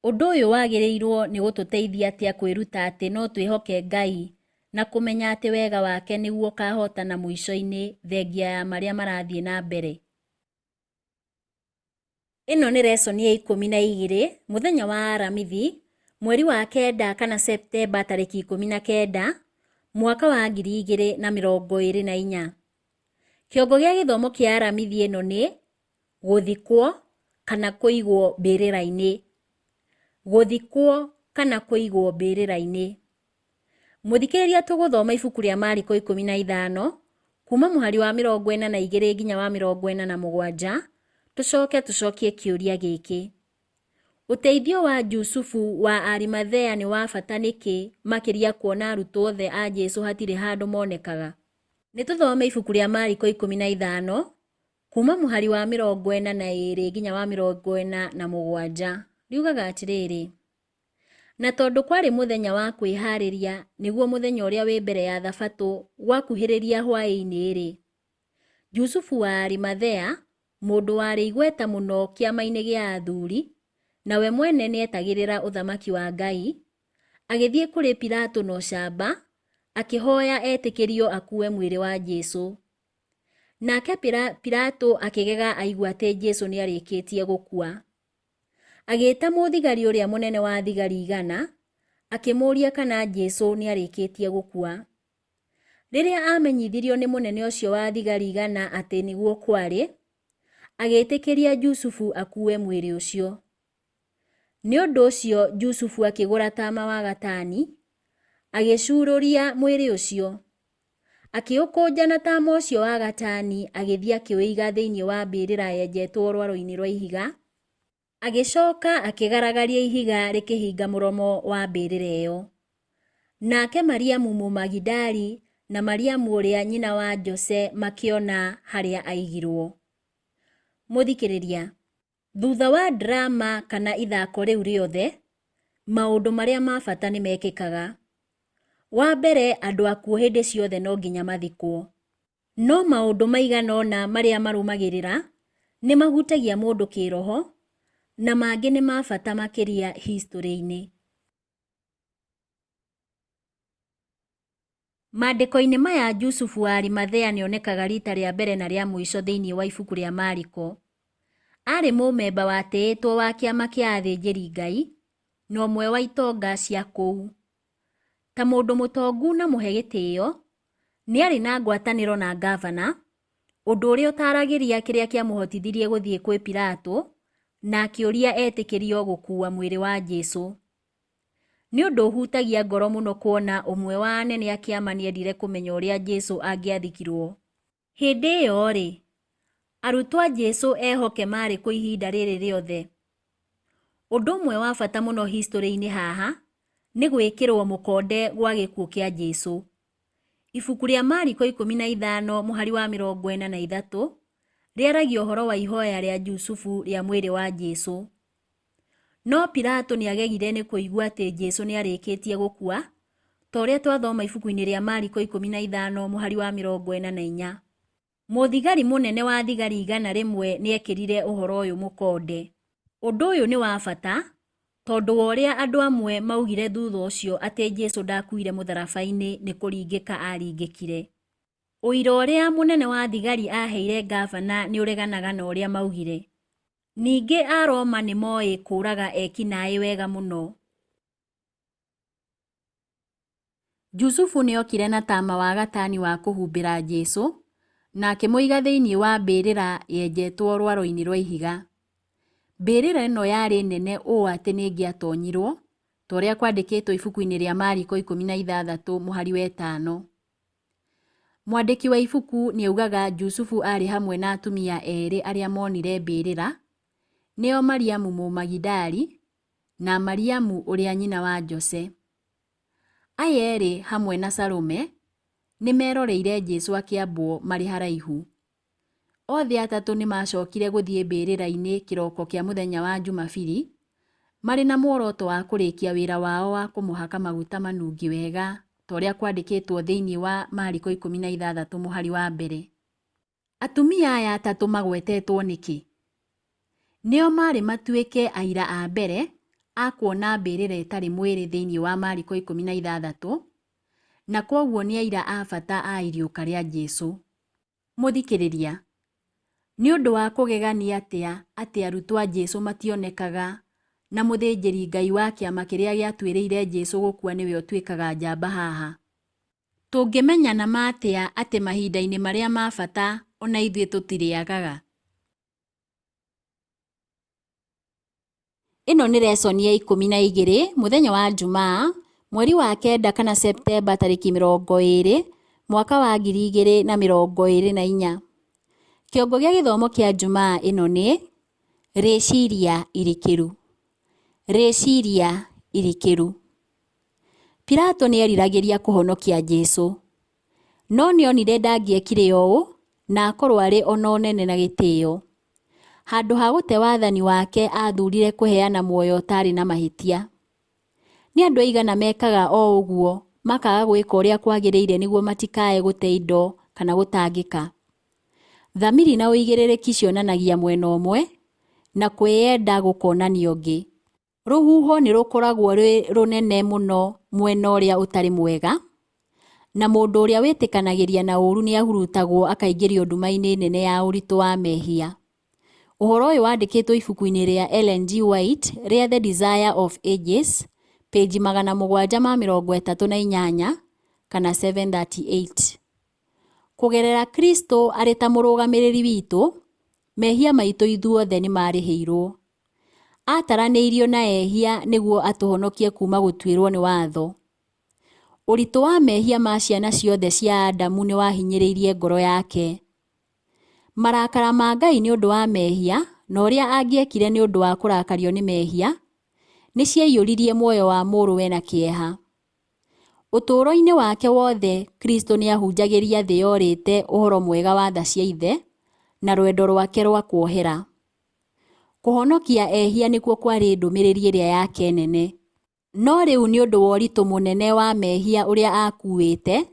Ũndũ ũyũ wagĩrĩirũo nĩ gũtũteithia atĩa kwĩruta atĩ no twĩhoke Ngai na kũmenya atĩ wega wake nĩguo ũkahootana mũico-inĩ thengia ya marĩa marathiĩ na mbere? Ĩno nĩ resoni ya 12 mũthenya wa Aramithi, mweri wa kenda kana Septemba tarĩki 19, mwaka wa 2024. Kĩongo gĩa gĩthomo kĩa Aramithi ĩno nĩ gũthikwo kana kũigwo mbĩrĩra-inĩ. Gũthikwo kana kũigwo mbĩrĩra-inĩ. Mũthikĩrĩria tũgũthoma ibuku rĩa Mariko 15, kuma mũhari wa 42 nginya wa 47, tũcoke tũcokie kĩũria gĩkĩ. Ũteithio wa Jusufu wa Arimathea nĩ wa bata nĩkĩ makĩria kuona arutwo othe a Jesu hatirĩ handũ monekaga? Nĩ tũthome ibuku rĩa Mariko 15, kuma mũhari wa 42 nginya wa 47. Riugaga atĩrĩrĩ, na tondũ kwarĩ mũthenya wa kwĩhaarĩria, nĩguo mũthenya ũrĩa wĩ mbere ya Thabatũ, gwakuhĩrĩria hwaĩ-inĩ-rĩ, Jusufu wa Arimathea, mũndũ warĩ igweta mũno kĩama-inĩ gĩa athuri, na we mwene nĩetagĩrĩra ũthamaki wa Ngai, agĩthiĩ kũrĩ Pilato na ũcamba, akĩhoya etĩkĩrio akuue mwĩrĩ wa Jesu. Nake Pilato akĩgega aigua atĩ Jesu nĩarĩkĩtie gũkua. Agĩĩta mũthigari ũrĩa mũnene wa thigari 100, akĩmũũria kana Jesu nĩarĩkĩtie gũkua. Rĩrĩa aamenyithirio nĩ mũnene ũcio wa thigari 100 atĩ nĩguo kwarĩ, agĩĩtĩkĩria Jusufu akuue mwĩrĩ ũcio. Nĩ ũndũ ũcio Jusufu akĩgũra tama wa gatani, agĩcuurũria mwĩrĩ ũcio. Akĩũkũnja na tama ũcio wa gatani agĩthiĩ akĩũiga thĩinĩ wa mbĩrĩra yenjetwo rwaro-inĩ rwa ihiga, agĩcoka akĩgaragaria ihiga rĩkĩhinga mũromo wa mbĩrĩra ĩyo. Nake Mariamu Mũmagidali na Mariamu ũrĩa nyina wa Jose makĩona harĩa aigirwo. Mũthikĩrĩria, thutha wa drama kana ithako rĩu rĩothe, maũndũ marĩa ma bata nĩ mekĩkaga. Wa mbere, andũ akuũ hĩndĩ ciothe no nginya mathikwo. No maũndũ maigana ũna marĩa marũmagĩrĩra nĩ mahutagia mũndũ kĩĩroho, na mangĩ nĩ ma bata makĩria historĩ-inĩ. Maandĩko-inĩ maya Jusufu wa Arimathea nĩonekaga riita rĩa mbere na rĩa mũico thĩinĩ wa ibuku rĩa Mariko. Aarĩ mũmemba watĩĩtwo wa kĩama kĩa athĩnjĩri-Ngai na ũmwe wa itonga cia kũu. Ta mũndũ mũtongu na mũhe gĩtĩo, nĩarĩ na ngwatanĩro na ngavana, ũndũ ũrĩa ũtaaragĩria kĩrĩa kĩamũhotithirie gũthiĩ kwĩ Pilato na akĩũria etĩkĩrio gũkuua mwĩrĩ wa Jesu. Nĩ ũndũ ũhutagia ngoro mũno kuona ũmwe wa anene a kĩama nĩendire kũmenya ũrĩa Jesu angĩathikirwo. Hĩndĩ ĩyo-rĩ, arutwo a Jesu ehoke maarĩ kũ ihinda rĩrĩ rĩothe? Ũndũ ũmwe wa bata mũno historĩ-inĩ haha nĩ gwĩkĩrwo mũkonde gwa gĩkuũ kĩa Jesu. Ibuku rĩa Mariko 15 mũhari wa 43 rĩaragia ũhoro wa ihoya rĩa Jusufu rĩa mwĩrĩ wa Jesu. No Pilato nĩagegire nĩ kũigua atĩ Jesu nĩarĩkĩtie gũkua, ta ũrĩa twathoma ibuku-inĩ rĩa Mariko 15 mũhari wa 44. Mũthigari mũnene wa thigari 100 nĩekĩrire ũhoro ũyũ mũkonde. Ũndũ ũyũ nĩ wa bata tondũ wa ũrĩa andũ amwe maugire thutha ũcio atĩ Jesu ndakuire mũtharaba-inĩ nĩ kũringĩka aringĩkire. Ũira ũrĩa mũnene wa thigari aheire ngavana nĩũreganaga na ũrĩa maugire. Ningĩ Aroma nĩ moĩ kũũraga eki-naĩ wega mũno. Jusufu nĩokire na tama wa gatani wa kũhumbĩra Jesu, na akĩmũiga thĩinĩ wa mbĩrĩra yenjetwo rwaro-inĩ rwa ihiga. Mbĩrĩra ĩno yarĩ nene ũũ atĩ nĩĩngĩatonyirwo, ta ũrĩa kwandĩkĩtwo ibuku-inĩ rĩa Mariko 16 mũhari wa ĩtano. Mwandĩki wa ibuku nĩaugaga Jusufu aarĩ hamwe na atumia erĩ arĩa monire mbĩrĩra, nĩo Mariamu Mũmagidali na Mariamu ũrĩa nyina wa Jose. Aya erĩ hamwe na Salome nĩmeroreire Jesu akĩambwo marĩ haraihu. Othe atatũ nĩmacokire gũthiĩ mbĩrĩra-inĩ kĩroko kĩa mũthenya wa Jumabiri, marĩ na muoroto wa kũrĩkia wĩra wao wa kũmũhaka maguta manungi wega ta ũrĩa kwandĩkĩtwo thĩinĩ wa Mariko 16 mũhari wa mbere. Atumia aya atatũ magwetetwo nĩkĩ? Nĩo maarĩ matuĩke aira a mbere a kuona mbĩrĩra ĩtarĩ mwĩrĩ thĩinĩ wa Mariko 16, na kwoguo nĩ aira a bata a iriũka rĩa Jesu. Mũthikĩrĩria, nĩ ũndũ wa kũgegania atĩa atĩ arutwo a Jesu mationekaga na mũthĩnjĩri-Ngai wa kĩama kĩrĩa gĩatuĩrĩire Jesu gũkua nĩwe ũtuĩkaga njamba haha. Tũngĩmenya na ma atĩa atĩ mahinda-inĩ marĩa ma bata o na ithuĩ tũtirĩagaga? Ĩno nĩ lesson ya 12 mũthenya wa Njumaa, Mweri wa kenda kana Septemba tarĩki 20, mwaka wa 2024. Kĩongo gĩa gĩthomo kĩa Njumaa ĩno nĩ Rĩciria irikĩru. Rĩciria irikĩru. Pilato nĩ eriragĩria kũhonokia Jesu. No nĩonire ndangĩekire ũũ na akorwo arĩ ona ũnene na gĩtĩo. Handũ ha gũte wathani wake aathurire kũheana muoyo ũtaarĩ na mahĩtia. Nĩ andũ aigana mekaga o ũguo makaga gwĩka ũrĩa kwagĩrĩire nĩguo matikae gũte indo kana gũtangĩka? Thamiri na ũigĩrĩrĩki cionanagia mwena ũmwe, na kwĩyenda gũkonania ũngĩ. Rũhuho nĩ rũkoragwo rwĩ rũnene mũno mwena ũrĩa ũtarĩ mwega, na mũndũ ũrĩa wĩtĩkanagĩria na ũũru nĩ ahurutagwo akaingĩrio nduma-inĩ nene ya ũritũ wa mehia. Ũhoro ũyũ wandĩkĩtwo ibuku-inĩ rĩa Ellen G. White rĩa The Desire of Ages, pĩnji 738 kana 738. Kũgerera Kristo arĩ ta mũrũgamĩrĩri witũ, mehia maitũ ithuothe nĩ marĩhĩirũo. Aataranĩirio na ehia nĩguo atũhonokie kuuma gũtuĩrũo nĩ watho. Ũritũ wa mehia ma ciana ciothe cia Adamu nĩ wahinyĩrĩirie ngoro yake. Marakara ma Ngai nĩ ũndũ wa mehia na ũrĩa angĩekire nĩ ũndũ wa kũrakario nĩ mehia, nĩ ciaiyũririe muoyo wa Mũrũwe na kĩeha. Ũtũũro-inĩ wake wothe, Kristo nĩ ahunjagĩria thĩ yorĩte ũhoro mwega wa tha cia Ithe na rwendo rwake rwa kuohera. Kũhonokia ehia nĩkuo kwarĩ ndũmĩrĩri ĩrĩa yake nene. No rĩu nĩ ũndũ wa ũritũ mũnene wa mehia ũrĩa aakuuĩte,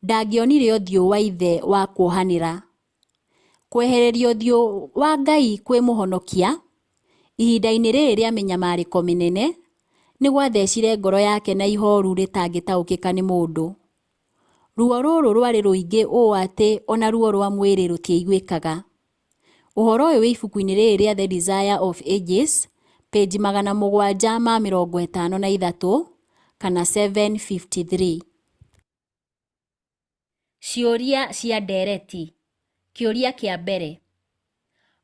ndangĩonire ũthiũ wa Ithe wa kuohanĩra. Kwehererio ũthiũ wa Ngai kwĩ Mũhonokia, ihinda-inĩ rĩrĩ rĩa mĩnyamarĩko mĩnene, nĩ gwathecire ngoro yake na ihooru rĩtangĩtaũkĩka nĩ mũndũ. Ruo rũrũ rwarĩ rũingĩ ũũ atĩ o na ruo rwa mwĩrĩ rũtiaiguĩkaga. Ũhoro ũyũ wĩ ibuku-inĩ rĩrĩ rĩa The Desire of Ages, page 753 kana 753. Ciũria cia ndereti. Kĩũria kĩa mbere.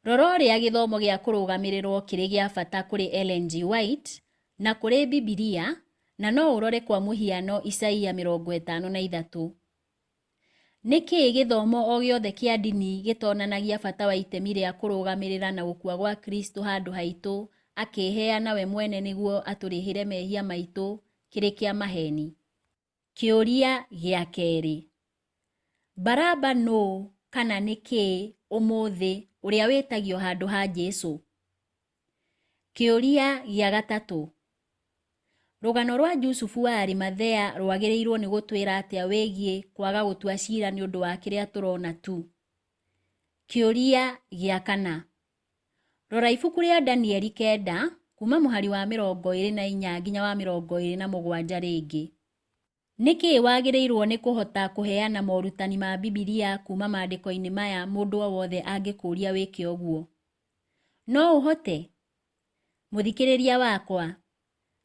Rora ũrĩa gĩthomo gĩa kũrũgamĩrĩrũo kĩrĩ gĩa bata kũrĩ Ellen G. White na kũrĩ Bibilia, na no ũrore kwa mũhiano Isaia 53. Nĩ kĩĩ gĩthomo o gĩothe kĩa ndini gĩtonanagia bata wa itemi rĩa kũrũgamĩrĩra na gũkua gwa Kristo handũ haitũ akĩĩheana we mwene nĩguo atũrĩhĩre mehia maitũ kĩrĩ kĩa maheeni? Kĩũria gĩa kerĩ. Baraba nũũ kana nĩ kĩĩ ũmũthĩ ũrĩa wĩtagio handũ ha Jesu? Kĩũria gĩa gatatũ. Rũgano rwa Jusufu wa Arimathea rwagĩrĩirũo nĩ gũtwĩra atĩa wĩgiĩ kwaga gũtua cira nĩ ũndũ wa kĩrĩa tũrona tu? Kĩũria gĩa kana. Rora ibuku rĩa Danieli kenda kuuma mũhari wa 24 nginya wa 27 rĩngĩ. Nĩkĩ wagĩrĩirũo nĩ kũhota kũheana morutani ma Bibilia kuuma maandĩko-inĩ maya mũndũ o wothe angĩkũũria wĩke ũguo? No ũhote? Mũthikĩrĩria wakwa,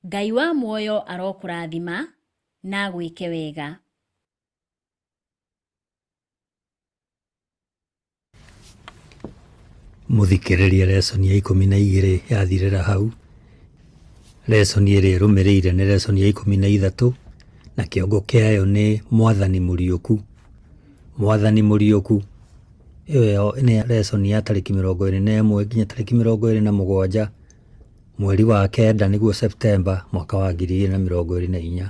Ngai wa muoyo arokũrathima na agwĩke wega. Mũthikĩrĩria lesson ya 12 yathirĩra hau. Lesson ĩrĩa ĩrũmĩrĩire nĩ lesson ya 13 na kĩongo kĩayo nĩ Mwathani Mũriũku. Mwathani Mũriũku. Ĩyo nĩ lesson ya tarĩki 21 nginya tarĩki 27 mweri wa kenda nĩguo Septemba mwaka wa 2024.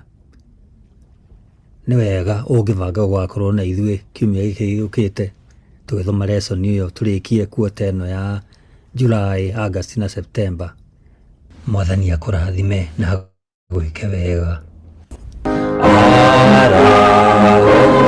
Nĩ wega ũngĩbanga gũgakorwo na ithuĩ kiumia gĩkĩ gĩũkĩte tũgĩthoma lesson ĩyo tũrĩkie quarter ĩno ya July, August na September. Mwathani akũrathime na agwĩke wega. Arahũka.